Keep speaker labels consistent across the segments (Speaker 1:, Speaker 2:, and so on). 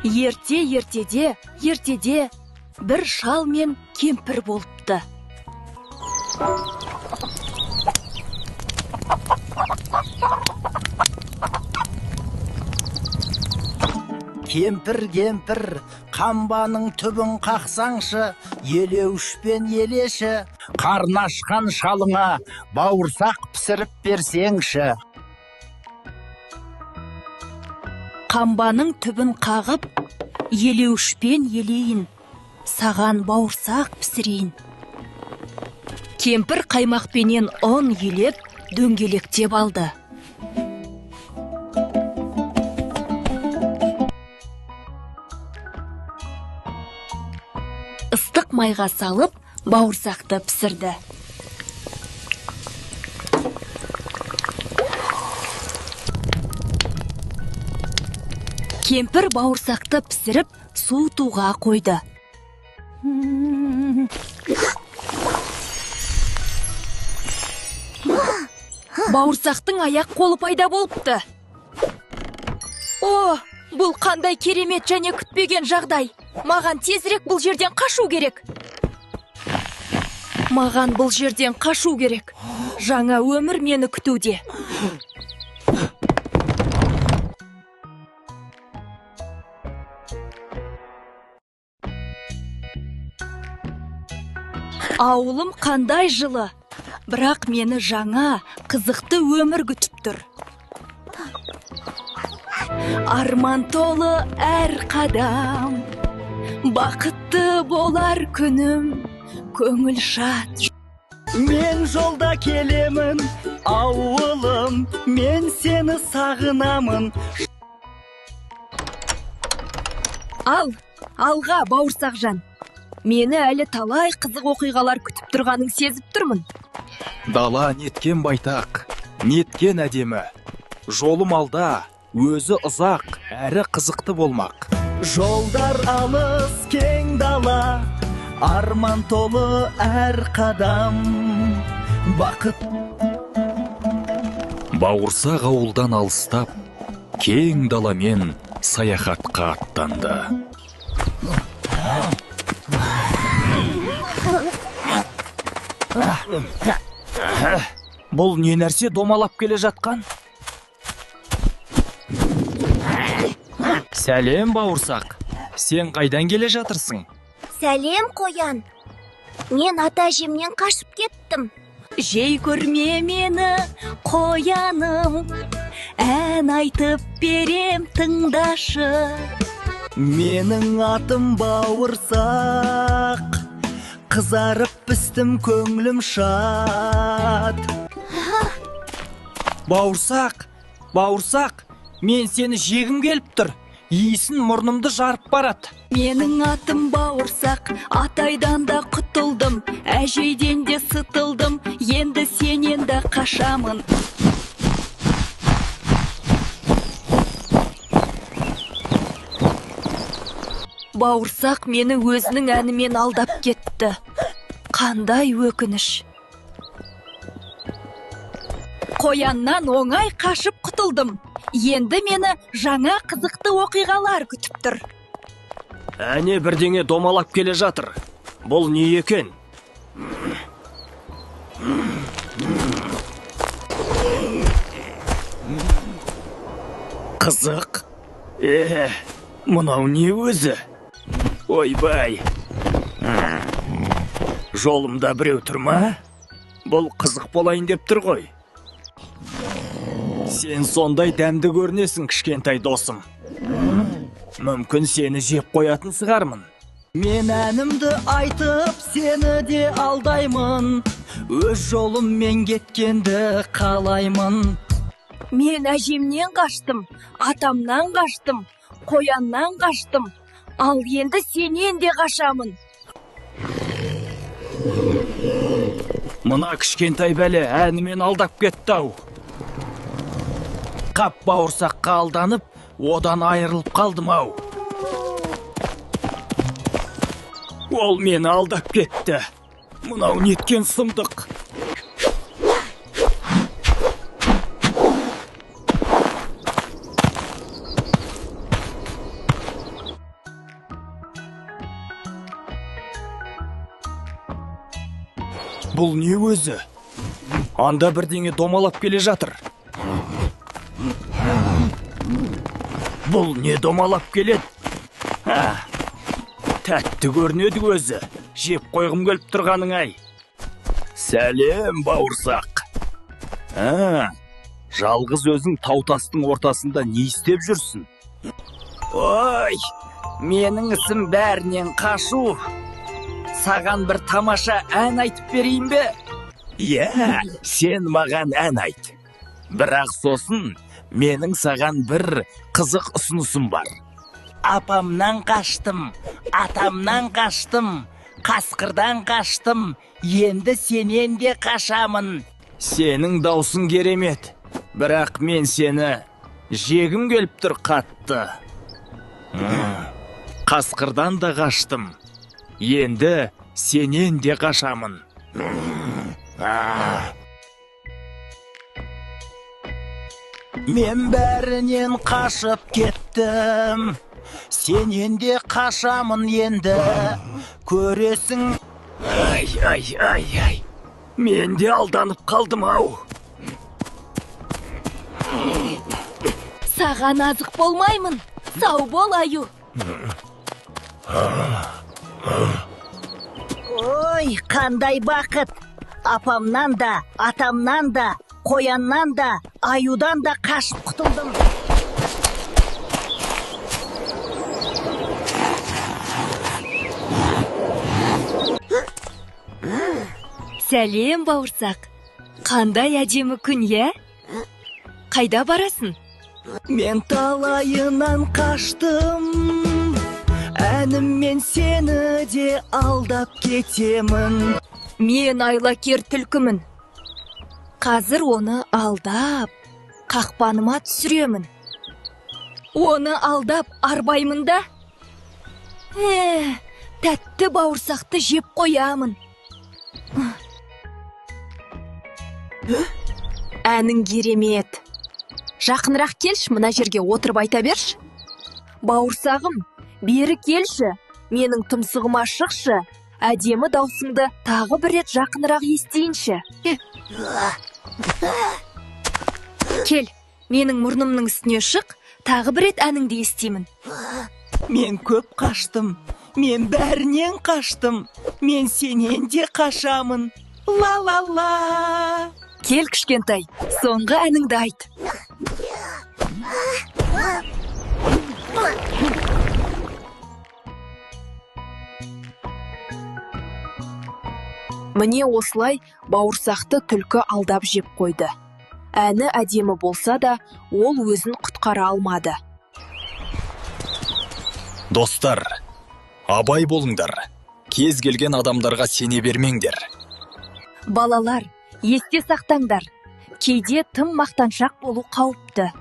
Speaker 1: Ерте ертеде, ертеде бір шал мен кемпір болыпты.
Speaker 2: Кемпір, кемпір, қамбаның түбін қақсаңшы, елеуішпен елеші, қарны ашқан шалыңа бауырсақ пісіріп берсеңші.
Speaker 1: Қамбаның түбін қағып, елеуішпен елейін, саған бауырсақ пісірейін. Кемпір қаймақпенен ұн елеп, дөңгелектеп алды. Ыстық майға салып, бауырсақты пісірді. Кемпір бауырсақты пісіріп, суытуға қойды. Бауырсақтың аяқ қолы пайда болыпты. О, бұл қандай керемет және күтпеген жағдай. Маған тезірек бұл жерден қашу керек. Маған бұл жерден қашу керек. Жаңа өмір мені күтуде. Ауылым қандай жылы, бірақ мені жаңа, қызықты өмір күтіп тұр. Арман толы әр қадам, бақытты болар күнім, көңіл шат.
Speaker 2: Мен жолда келемін, ауылым, мен сені сағынамын.
Speaker 1: Ал, алға, бауырсақжан. Мені әлі талай қызық оқиғалар күтіп тұрғанын сезіп тұрмын.
Speaker 3: Дала неткен байтақ, неткен әдемі. Жолым алда, өзі ұзақ, әрі қызықты болмақ.
Speaker 2: Жолдар алыс кең дала, арман толы әр қадам, бақыт.
Speaker 3: Бауырсақ ауылдан алыстап, кең даламен саяхатқа аттанды. Бұл не нәрсе домалап келе жатқан? Сәлем, бауырсақ. Сен қайдан келе жатырсың?
Speaker 4: Сәлем, қоян. Мен ата-әжемнен қашып кеттім.
Speaker 1: Жей көрме мені, қояным. Ән айтып берем, тыңдашы.
Speaker 2: Менің атым бауырсақ, қызарып пістім, көңілім шат.
Speaker 3: Бауырсақ, бауырсақ, мен сені жегім келіп тұр. Иісін мұрнымды жарып барады.
Speaker 1: Менің атым бауырсақ, атайдан да құтылдым, әжейден де сытылдым, енді сенен де қашамын. Бауырсақ мені өзінің әнімен алдап кетті. Қандай өкініш. Қояннан оңай қашып құтылдым. Енді мені жаңа қызықты оқиғалар күтіп тұр.
Speaker 5: Әне бірдеңе домалап келе жатыр. Бұл не екен? Қызық. Мынау не өзі? Ойбай. Жолымда біреу тұр ма? Бұл қызық болайын деп тұр ғой.
Speaker 3: Сен сондай дәмді көрінесің, кішкентай досым. Мүмкін сені жеп қоятын шығармын.
Speaker 2: Мен әнімді айтып, сені де алдаймын. Өз жолыммен кеткенді қалаймын.
Speaker 1: Мен әжемнен қаштым, атамнан қаштым, қояннан қаштым. Ал енді сенен де қашамын.
Speaker 3: Мына кішкентай бәле әнімен алдап кетті-ау. Қап бауырсаққа алданып, одан айырылып қалдым ау. Ол мені алдап кетті. Мынау неткен сұмдық. Бұл не өзі? Анда бірдеңе домалап келе жатыр. Бұл не домалап келеді? Тәтті көрінеді өзі. Жеп қойғым келіп тұрғаның ай.
Speaker 5: Сәлем, бауырсақ. Жалғыз өзің тау-тастың ортасында не істеп жүрсің?
Speaker 3: Ой, менің ісім бәрінен қашу. Саған бір тамаша ән айтып берейін бе?
Speaker 5: Иә, сен маған ән айт. Бірақ сосын менің саған бір қызық ұсынысым бар.
Speaker 2: Апамнан қаштым, атамнан қаштым, қасқырдан қаштым, енді сенен де қашамын.
Speaker 3: Сенің даусың керемет, бірақ мен сені жегім келіп тұр қатты.
Speaker 5: Қасқырдан да қаштым, енді сенен де қашамын.
Speaker 2: Мен бәрінен қашып кеттім, сенен де қашамын енді, көресің.
Speaker 5: Ай, ай, ай, ай, мен де алданып қалдым ау.
Speaker 1: Саған азық болмаймын, сау бол, аю.
Speaker 4: Ой, қандай бақыт! Апамнан да, атамнан да, қояннан да, аюдан да қашып құтылдым.
Speaker 1: Сәлем, бауырсақ. Қандай әдемі күн, е? Қайда барасың?
Speaker 2: Мен талайынан қаштым, әніммен сені де алдап кетемін.
Speaker 1: Мен айлакер түлкімін. Қазір оны алдап, қақпаныма түсіремін. Оны алдап арбаймын да, тәтті бауырсақты жеп қоямын.
Speaker 6: Әнің керемет. Жақынырақ келші, мына жерге отырып айта берші.
Speaker 1: Бауырсағым, бері келші, менің тұмсығыма шықшы. Әдемі даусыңды тағы бір рет жақынырақ естейінші. Кел, менің мұрнымның үстіне шық, тағы бір рет әніңді естимін.
Speaker 2: Мен көп қаштым, мен бәрінен қаштым, мен сенен де қашамын. Ла-ла-ла.
Speaker 1: Кел, кішкентай, соңғы әніңді айт.
Speaker 6: Міне осылай бауырсақты түлкі алдап жеп қойды. Әні әдемі болса да, ол өзін құтқара алмады.
Speaker 5: Достар, абай болыңдар. Кез келген адамдарға сене бермеңдер.
Speaker 1: Балалар, есте сақтаңдар. Кейде тым мақтаншақ болу қауіпті.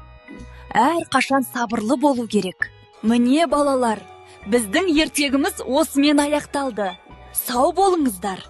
Speaker 1: Әр қашан сабырлы болу керек. Міне, балалар, біздің ертегіміз осымен аяқталды. Сау болыңыздар.